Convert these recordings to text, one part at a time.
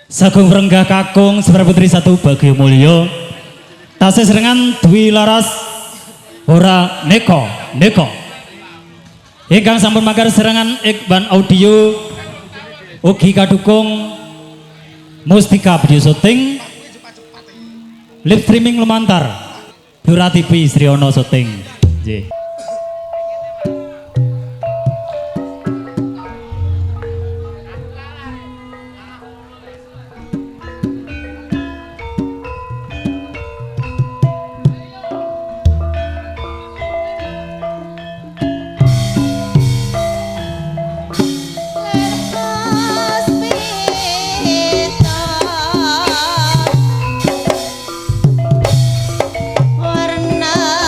Sagung Renggah Kakung Sebar Putri Satu Bagio Mulyo. Tasih serengan Dwi Laras Ora Neko Neko. Ingkang sampun mangkar serangan Ikban Audio ugi kadukung Mustika Video Shooting live streaming lumantar Blora TV Sriono Shooting. Nggih. Warnane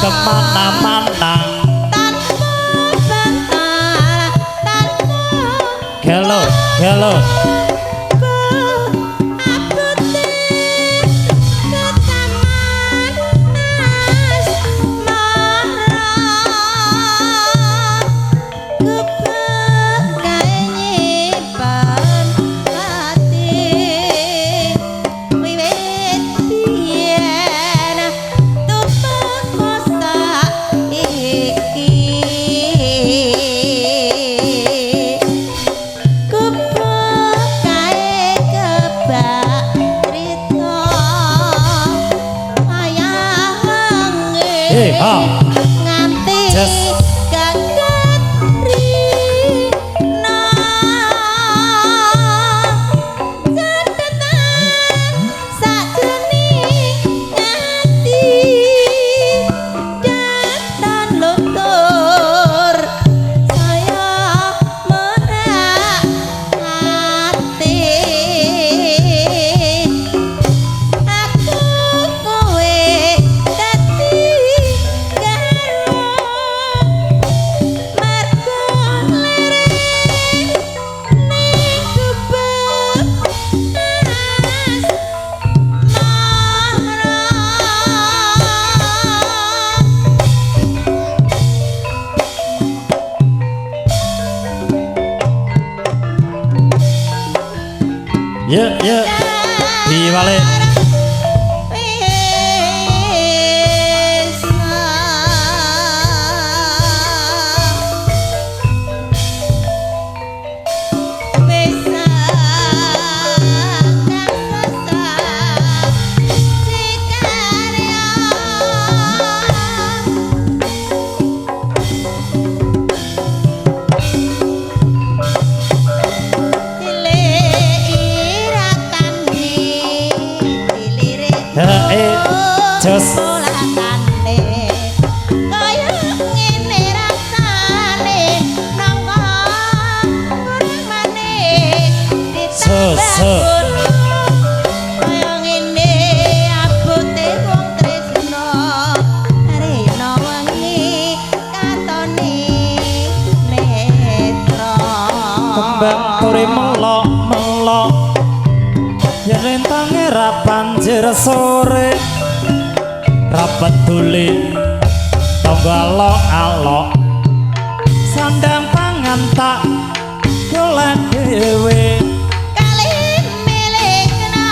kemana-mana tanpa bantal tanpa gelo gelo nganti gagat rina catetan sajroning ati datan lutur saya merak ati aku kowe dadi ya ya diwalik. Jos kaya ngene rasane nangka kurang manis ditambah kaya ngene abote wong tresno rena wengi katone netra kembang puri melok melok yen rentange ra banjir sore rapat tuli tangga alok alok sandang pangan tak golek dhewe kali milikna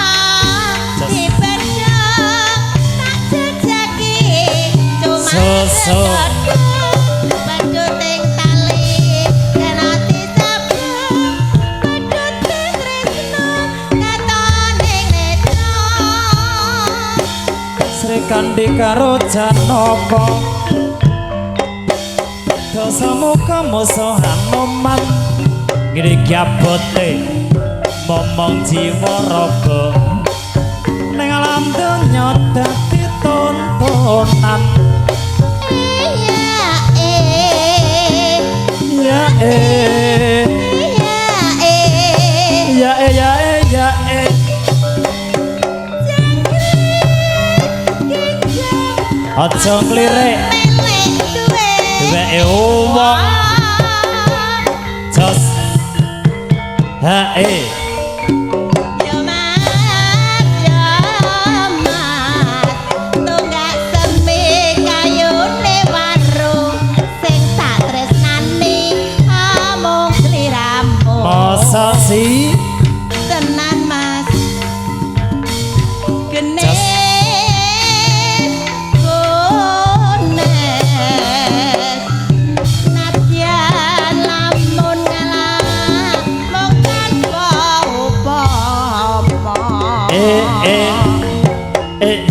dibedhok tak jejaki cuma susu badut ing tali kena disabuk badut tresno katone netra. Srikandi karo Janaka. Dasamuka musuh Hanuman ngriki abote momong jiwa raga ning alam donya dadi tontonan. Ya eh. Ya eh. Ya eh. Ya eh, ya eh, ya eh. Aja nglirik Melek duwe. Duweke wong. Jos ha eh. Yo Mas, yo Mas, tunggak semi kayune waru sing tak tresnani amung sliramu. Masa sih? Tenan, Mas. Genes gones. Nadyan lamun ngalah mung tanpa upama. Eh eh eh